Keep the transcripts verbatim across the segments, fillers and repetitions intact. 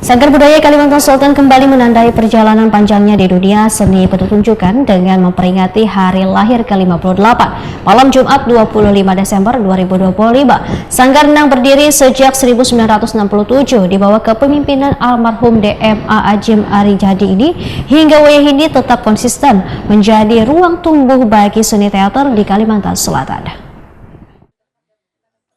Sanggar Budaya Kalimantan Selatan kembali menandai perjalanan panjangnya di dunia seni pertunjukan dengan memperingati hari lahir ke lima puluh delapan, malam Jumat dua puluh lima Desember dua ribu dua puluh lima. Sanggar nang berdiri sejak seribu sembilan ratus enam puluh tujuh di bawah kepemimpinan almarhum D M A Ajim Arijadi ini hingga wayah ini tetap konsisten menjadi ruang tumbuh bagi seni teater di Kalimantan Selatan.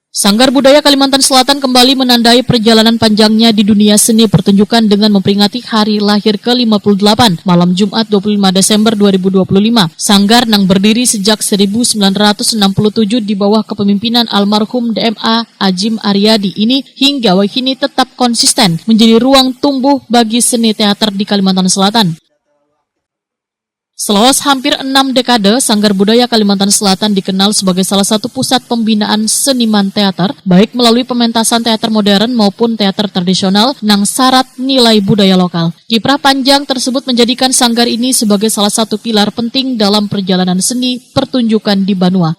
Sanggar Budaya Kalimantan Selatan kembali menandai perjalanan panjangnya di dunia seni pertunjukan dengan memperingati hari lahir ke lima puluh delapan, malam Jumat dua puluh lima Desember dua ribu dua puluh lima. Sanggar nang berdiri sejak seribu sembilan ratus enam puluh tujuh di bawah kepemimpinan almarhum D M A Ajim Aryadi ini hingga wayah ini tetap konsisten menjadi ruang tumbuh bagi seni teater di Kalimantan Selatan. Selawas hampir enam dekade, Sanggar Budaya Kalimantan Selatan dikenal sebagai salah satu pusat pembinaan seniman teater, baik melalui pementasan teater modern maupun teater tradisional nang syarat nilai budaya lokal. Kiprah panjang tersebut menjadikan sanggar ini sebagai salah satu pilar penting dalam perjalanan seni pertunjukan di banua.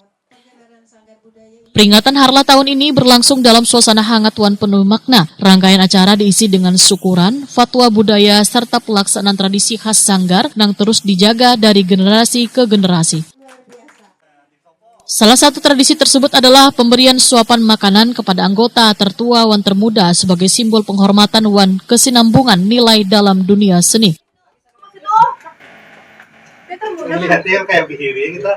Peringatan Harlah tahun ini berlangsung dalam suasana hangat wan penuh makna. Rangkaian acara diisi dengan syukuran, fatwa budaya, serta pelaksanaan tradisi khas Sanggar nang terus dijaga dari generasi ke generasi. Salah satu tradisi tersebut adalah pemberian suapan makanan kepada anggota tertua wan termuda sebagai simbol penghormatan wan kesinambungan nilai dalam dunia seni. Melihatnya kayak bihiri kita.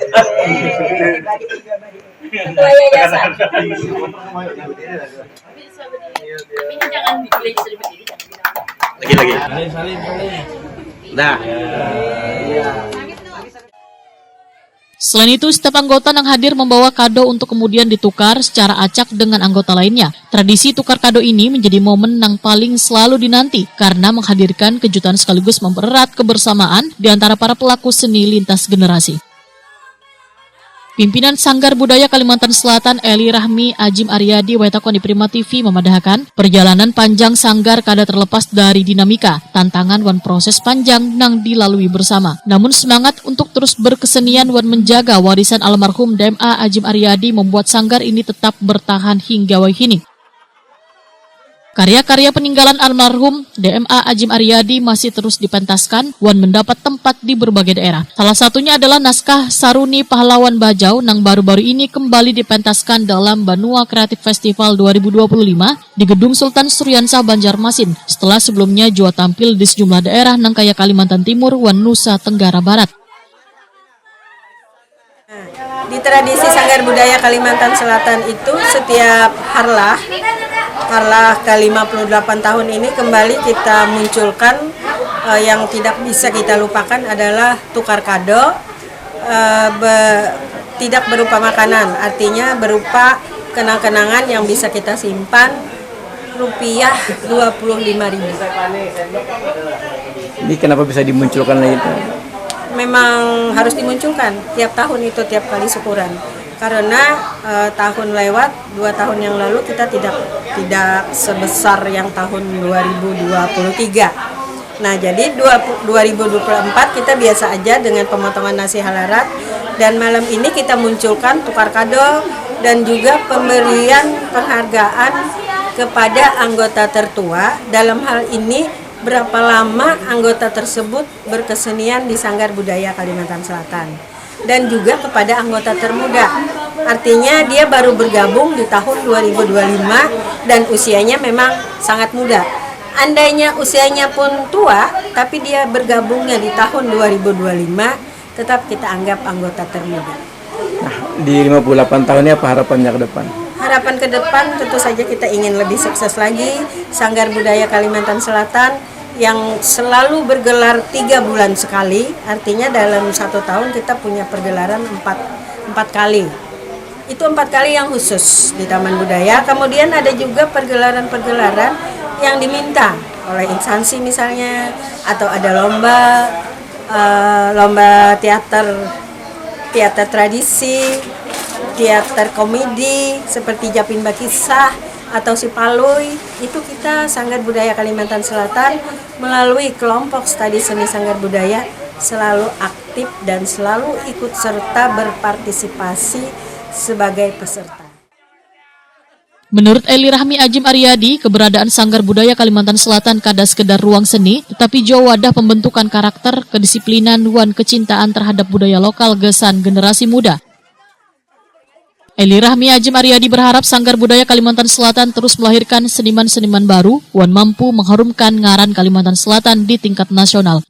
Ketua yayasan. Ini jangan belajar berdiri. Lagi-lagi. Dah. Selain itu, setiap anggota nang hadir membawa kado untuk kemudian ditukar secara acak dengan anggota lainnya. Tradisi tukar kado ini menjadi momen nang paling selalu dinanti karena menghadirkan kejutan sekaligus mempererat kebersamaan di antara para pelaku seni lintas generasi. Pimpinan Sanggar Budaya Kalimantan Selatan, Eli Rahmi Ajim Aryadi, Waitakon di Prima T V, memadahakan, perjalanan panjang Sanggar kada terlepas dari dinamika, tantangan, wan proses panjang nang dilalui bersama. Namun, semangat untuk terus berkesenian wan menjaga warisan almarhum D M A Ajim Aryadi membuat Sanggar ini tetap bertahan hingga wayah ini. Karya-karya peninggalan almarhum D M A Ajim Aryadi masih terus dipentaskan wan mendapat tempat di berbagai daerah. Salah satunya adalah naskah Saruni Pahlawan Bajau nang baru-baru ini kembali dipentaskan dalam Banua Kreatif Festival dua ribu dua puluh lima di Gedung Sultan Suriansah Banjarmasin setelah sebelumnya jua tampil di sejumlah daerah nang kaya Kalimantan Timur wan Nusa Tenggara Barat. Di tradisi Sanggar Budaya Kalimantan Selatan itu setiap harlah, harlah ke lima puluh delapan tahun ini kembali kita munculkan, eh, yang tidak bisa kita lupakan adalah tukar kado, eh, be- tidak berupa makanan, artinya berupa kenang-kenangan yang bisa kita simpan, rupiah dua puluh lima ribu. Ini kenapa bisa dimunculkan lagi itu? Memang harus dimunculkan tiap tahun itu, tiap kali syukuran. Karena, eh, tahun lewat, dua tahun yang lalu kita tidak tidak sebesar yang tahun dua ribu dua puluh tiga. Nah, jadi dua- dua ribu dua puluh empat kita biasa aja dengan pemotongan nasi halarat, dan malam ini kita munculkan tukar kado dan juga pemberian penghargaan kepada anggota tertua. Dalam hal ini, berapa lama anggota tersebut berkesenian di Sanggar Budaya Kalimantan Selatan, dan juga kepada anggota termuda. Artinya, dia baru bergabung di tahun dua ribu dua puluh lima dan usianya memang sangat muda. Andainya usianya pun tua, tapi dia bergabungnya di tahun dua ribu dua puluh lima, tetap kita anggap anggota termuda. Nah, di lima puluh delapan tahun ini apa harapannya ke depan? Harapan ke depan, tentu saja kita ingin lebih sukses lagi. Sanggar Budaya Kalimantan Selatan yang selalu bergelar tiga bulan sekali, artinya dalam satu tahun kita punya pergelaran empat, empat kali. Itu empat kali yang khusus di Taman Budaya. Kemudian ada juga pergelaran-pergelaran yang diminta oleh instansi misalnya, atau ada lomba, eh, lomba teater, teater tradisi, teater komedi seperti Japin Bakisah atau Si Palui. Itu kita, Sanggar Budaya Kalimantan Selatan, melalui kelompok studi seni Sanggar Budaya, selalu aktif dan selalu ikut serta berpartisipasi sebagai peserta. Menurut Eli Rahmi Ajim Ariadi, keberadaan Sanggar Budaya Kalimantan Selatan kada sekedar ruang seni, tetapi jua wadah pembentukan karakter, kedisiplinan, wan kecintaan terhadap budaya lokal gasan generasi muda. Eli Rahmi Ajim Ariadi berharap Sanggar Budaya Kalimantan Selatan terus melahirkan seniman-seniman baru wan mampu mengharumkan ngaran Kalimantan Selatan di tingkat nasional.